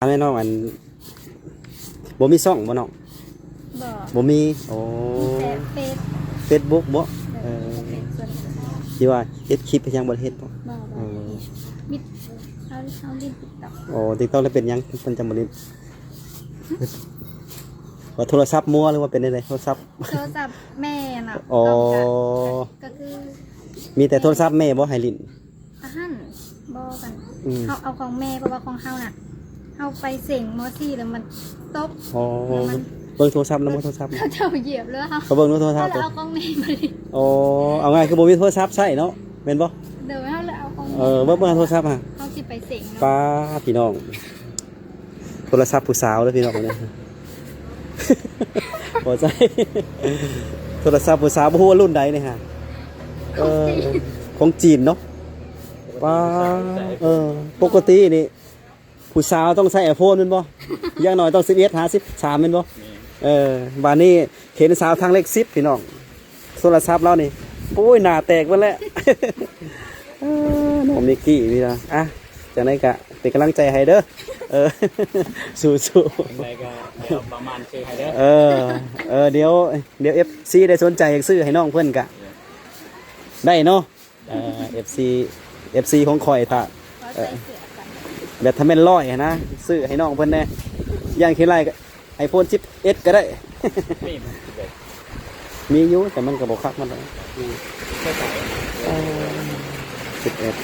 ຖາມແມ່ນ້ອງ ອັນ ບໍ່ມີຊ່ອງບໍ່ນ້ອງ? ບໍ່ ບໍ່ມີ. ໂອ້ ມີແຕ່ເຟສ ເຟສບຸກບໍ່? ເອີ ເອີ ເຟສສ່ວນຕົວ ທີ່ວ່າເຮັດຄລິບເຮັດຫຍັງບໍ່ໄດ້ເຮັດບໍ່? ບໍ່ ບໍ່ ເອີ ໄດ້ເຮັດ ມິດ ເຮົາ ເຮົາຫຼິ້ນຕິກຕັອກ. ໂອ້ ຕິກຕັອກແລ້ວເປັນຫຍັງເພິ່ນຈັ່ງບໍ່ຫຼິ້ນ? ວ່າໂທລະສັບມົວ ຫຼືວ່າເປັນແນວໃດ? ໂທລະສັບ ໂທລະສັບແມ່ນະ. ອໍ ກໍ ກໍຄື ມີແຕ່ໂທລະສັບແມ່ບໍ່ໃຫ້ຫຼິ້ນ? ອາຫັ້ນ ບໍ່ກັນ ອືມ ເຮົາເອົາຂອງແມ່ ເພາະວ່າຂອງເຮົານະ ເຮົາໄປເສັງມໍສີ່ແລ້ວມັນຕົກ. ອໍ ແລ້ວມັນ ເບິ່ງໂທລະສັບນຳບໍ່? ໂທລະສັບ ເຂົາເຈົ້າຢຽບເລີຍເຮົາ ເຂົາເບິ່ງໂທລະສັບ ເຮົາເລີຍເອົາຂອງແມ່ມາຫຼິ້ນ. ອໍ ເອົາງ່າຍຄືບໍ່ມີໂທລະສັບໃຊ້ເນາະ ແມ່ນບໍ່? ໂດຍ ເຮົາເລີຍເອົາຂອງແມ່ ເອີ ເບິ່ງ ເບິ່ງໂທລະສັບຫັ້ນ ເຮົາຊິໄປເສັງເນາະ. ປ້າ ພີ່ນ້ອງ ໂທລະສັບຜູ້ສາວເດີພີ່ນ້ອງ ເອີ ບໍ່ໃຊ່ ໂທລະສັບຜູ້ສາວ ບໍ່ຮູ້ວ່າລຸ້ນໃດນີ້ຮະ. ເອີ ຂອງຈີນເນາະ. ປ້າ ເອີ ປົກກະຕິນີ້ຜູ້ສາວຕ້ອງໃຊ້ໄອໂຟນແມ່ນບໍ່? ຢ່າງໜ້ອຍຕ້ອງສິບເອັດ ຫາສິບສາມແມ່ນບໍ່? ແມ່ນ. ເອີ ບາດນີ້ເຫັນສາວທາງເລກສິບພີ່ນ້ອງ ໂທລະສັບລາວນີ້ ໂອ້ຍ ໜ້າແຕກເບິດແລ້ວ. ເອີ ນ້ອງມິກກີ້ນີ້ນະ ອ່ະ ຈັ່ງໃດກະເປັນກຳລັງໃຈໃຫ້ເດີ. ເອີ ສູ້ໆ ຈັ່ງໃດກະດຽວປະມານຊື່ໃຫ້ເດີ. ເອີ ເອີ ດຽວ ດຽວເອັຟຊີໄດ້ສົນໃຈຢາກຊື້ໃຫ້ນ້ອງເພິ່ນກະໄດ້ເນາະ. ເອີ ເອັຟຊີ ເອັຟຊີຂອງຂ້ອຍ ຖ້າ ເອີ ແບບຖ້າແມ່ນຮ້ອຍຫັ້ນນະ ຊື້ໃຫ້ນ້ອງເພິ່ນແດ່. ຢ່າງຂີ້ໄລ່ກະ ໄອໂຟນສິບເອັດກະໄດ້. ມີຢູ່ ແຕ່ມັນກະບໍ່ຄັກມັນດອກ. ເອີ ສິບເອັດ